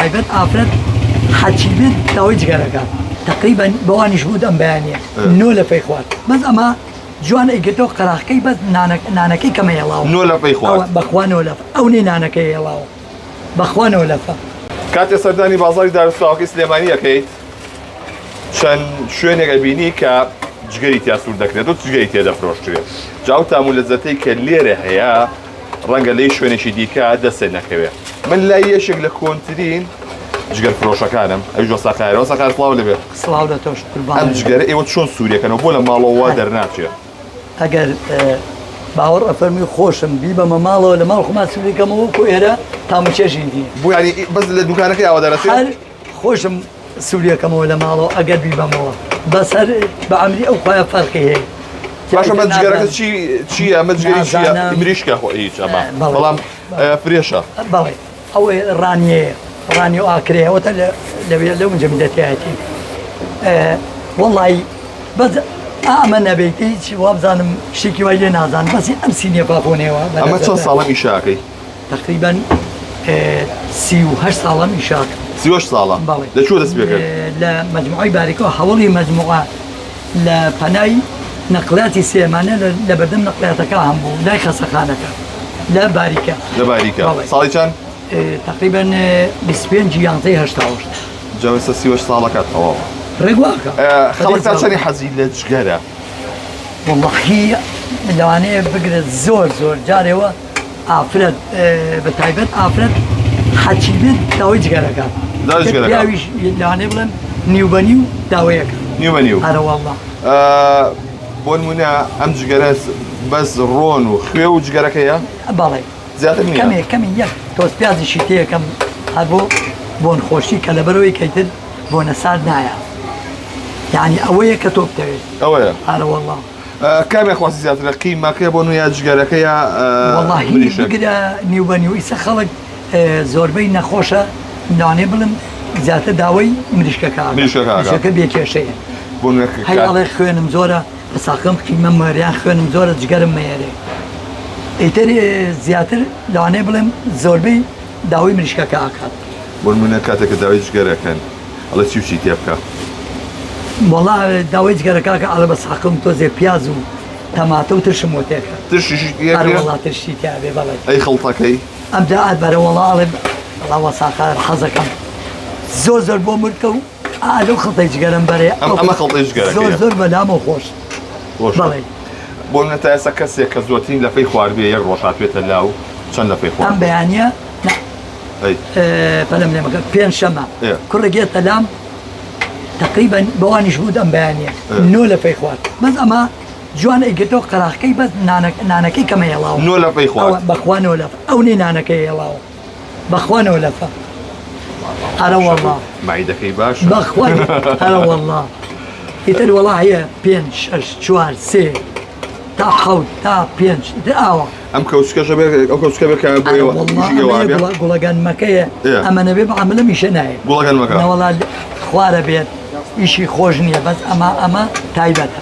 تایبەت ئافرەت حەچی بێت داوای جگەرەکە تقریبا بەوانیش بوو ئەم بەیانە نۆ لە پێی خوارد بەس ئەمە جوان ئەیگرتەوە قەراخەکەی بەس نانەکەی کەمە هێڵاوە نۆ لە پێی خوارد بەخوا نۆ لەف ئەو نەی نانەکەی هێڵاوە بەخوا نۆ لەفە. کاتێ سەردانی بازاڕی دارستاوەکەی سلێمانی ئەکەیت چەند شوێنێک ئەبینی کە جگەری تیا سوور دەکرێت و جگەری تێ دەفرۆشترێت جا ئەو تام و لەزەتەی کە لێرە هەیە ڕەنگە لەی شوێنێکی دیکە دەستێ نەکەوێ من لای یەکێک لە کۆنترین جگەر فرۆشەکانم ئەویش وەستا قایرە وەستا قایر سڵاو لێبێ سڵاو لە تۆش قوربان ئەم جگەرە ئێوە چۆن سووریەکەنەوە بۆ لە ماڵەوە دەرناچێ ئەگەر باوەڕ ئەفەرمی خۆشم بیبەمە ماڵەوە لە ماڵ خۆمان سووری کەمەوە وەکو ئێرە تام و چێژی نییە بۆ یانی بەس لە دوکانەکەی ئاوا دەرەچێ هەر خۆشم سووریەکەمەوە لە ماڵەوە ئەگەر بیبەمەوە بەس هەر بە ئەمری ئەو خوایە فەرقی هەیە باشە بە جگەرەکە چی چییە ئەمە جگەری چییە نازانم. مریشکە خۆ هیچ ئەمە بەڵێ. بەڵام فرێشە بەڵێ ئەوەی ڕانیەیە ڕانی و ئاکرێ ئەوەتە لەوێ لەو جەمیلەتیایەتی وەڵی بەس ئەمە نەبێت هیچ وابزانم شتێکی وای لێ نازان بەس ئەم سینیە پاپۆنێوە ئەمە چەند ساڵە ئیشاکەی تقریبا 38 ساڵم ئیشاک 38 ساڵە لە کوێ دەست پێ کرد لە مجموعەی باریکۆ هەوڵی مجموعە لە پەنای نەقلاتی سلێمانە لە بەردەم نەقلاتەکە هەم بوو لای خەسەخانەکە لە باریکە لە باریکە ساڵی چەند؟ تقریبا 25 یانزەی هەشتا هەشت جا ئێستا 38 ساڵەکە تەواوە ڕێک واکە خەڵک تا چەندی حەزی لە جگەرە؟ وەڵڵاهی لەوانەیە بگرە زۆر زۆر جارێوە ئافرەت بە تایبەت ئافرەت حەچی بێت داوای جگەرەکە داوای جگەرەکە. پیاویش لەوانەیە بڵێم نیو بە نیو داوەیەکە نیو بە نیو ئەرە والله بۆ نمونە ئەم جگەرە بەس ڕۆن و خوێ و جگەرەکەیە بەڵێ زیاتر نییە کەمێ کەمی یەک تۆز پیازیشی تێکەم هەر بۆ بۆن خۆشی کە لەبەرەوەی کەیتر بۆنە سارد نایە یعنی ئەوەیە کە تۆ بتەوێت ئەوەیە ئەرە والله کامیان خواستی زیاترە قیمەکەی بۆ یا جگەرەکە یا وەڵاهی مریشک؟ بگرە نیو بە نیو ئیسە خەڵک زۆربەی نەخۆشە لەوانەیە بڵێم زیاتر داوای مریشکەکە ئەکات. مریشکەکە ئەکات. مریشکەکە بێ کێشەیە بۆ نمونە هەی کات- ئەڵێ خوێنم زۆرە بە ساقم قیمەم مەرێ یان خوێنم زۆرە جگەرم مەیەرێ ئیتر زیاتر لەوانەیە بڵێم زۆربەی داوای مریشکەکە ئەکات. بۆ نمونە کاتێک کە داوای جگەرەکەن ئەڵێ چی و چی تێ بکە؟ وەڵا داوای جگەرە کاکە ئەڵێ بە ساقم تۆزێ پیاز و تەماتە و ترشم بۆ تێکە. ترشیشی تێ ئەرێ کرێ؟ وەڵا ترشی تیا بێ بەڵێ. ئەی خڵتەکەی؟ ئەمجا ئەر بەرە وەڵا ئەڵێ وەڵا وەساقە حەزەکەم زۆر زۆر بۆ مردکە و ئا لەو خڵتەی جگەرەم بەرێ ئەم ئەمە خڵتەی جگەرەکەیە. زۆر زۆر بەلامەوە خۆش. خۆشە. بەڵێ. بۆ نمونە تا ئێستا کەسێک کە زۆرترین لەفەی خواردبێ یەک ڕۆژ هاتبێتە لاو چەند لەفەی ئەم خواردووە؟ بەیانییە نا ئەی. پەلەم لێ مەکە پێنجشەممە ئێ. کوڕێک یەتە لام تقریبا بەوانیش بوو ئەم بەیانیە نۆ لە پێی خوارد بەس ئەمە جوان ئەیگرتەوە قەراخەکەی بەس نانەکەی کەمە هێڵاوە نۆ لە پێی خوارد بەخوا نۆ لە ئەو نەی نانەکەی هێڵاوە بەخوا نۆ لەفە ئەرە وەڵا مەعیدەکەی باش بەخوا ئەرە وەڵا ئیتر وەڵا هەیە پێنج شەش چوار سێ تا حەوت تا پێنج ئیتر ئاوا ئەم کەوچکەشە بێ ئەو کەوچکە بێ کە بۆ ئێوە ئیشی ئێوە بێ گوڵەگەنمەکەیە ئەمە نەبێ بە عەمەلم ئیشە نایە گوڵەگەنمەکە نەوەڵا خوارە بێت ئیشی خۆش نییە بەس ئەمە ئەمە تایبەتە.